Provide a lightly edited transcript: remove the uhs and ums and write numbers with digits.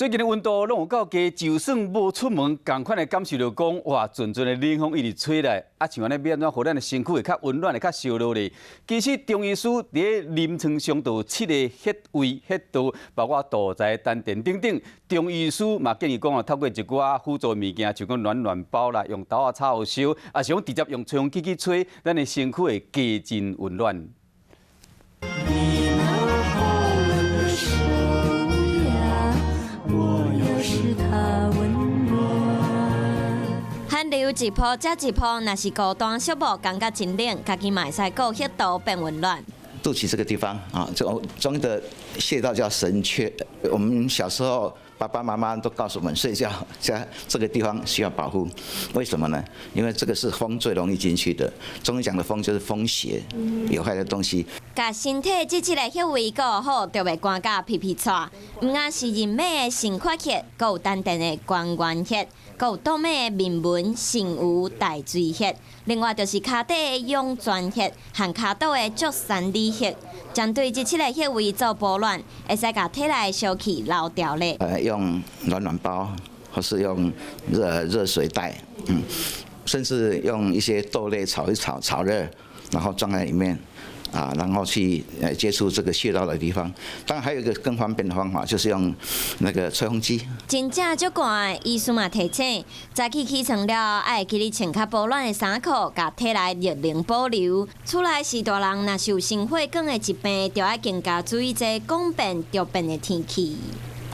最近的溫度攏有夠低，就算無出門，仝款會感受著講，哇，陣陣的冷風一直吹來，啊，像按呢欲按怎予咱的身軀會較溫暖，會較燒熱咧。其實中醫師佇臨床上就有七个穴位穴道，包括肚臍、丹田等等。中醫師嘛建議講啊，透過一寡輔助物件，像講暖暖包啦，用豆仔炒燒，抑是講直接用吹風機去吹，咱的身軀會加真溫暖。你那好手呀，我要使它溫暖。寒流一波接一波，若是孤單寂寞，感覺真冷，家己嘛會使顧穴道變溫暖。肚臍這個地方啊，這中醫的穴道叫神闕。我們小時候爸爸媽媽都告訴我們，睡覺在這個地方需要保護。為什麼呢？因為這個是風最容易進去的。中醫講的風就是風邪，有害的東西。共身體這七个穴位顧好，就袂寒甲皮皮掣。毋但是任脈的神闕穴，閣有丹田的關元穴，閣有肚脈的命門、腎俞、大椎穴。另外就是跤底的湧泉穴和跤肚的足三里穴。針對這七个穴位做保暖，會使共體內燒氣流掉咧。用暖暖包，或是用熱熱水袋，甚至用一些豆類炒一炒，炒熱，然後裝在裡面。啊，然後去接觸這個穴道的地方。當然還有一個更方便的方法，就是用那個吹風機。真正足寒，醫師嘛提醒，早起起床了，愛會記得穿較保暖的衫褲，共體內熱能保留。厝內序大人若是有心血管的疾病，就愛更加注意這講變就變的天氣。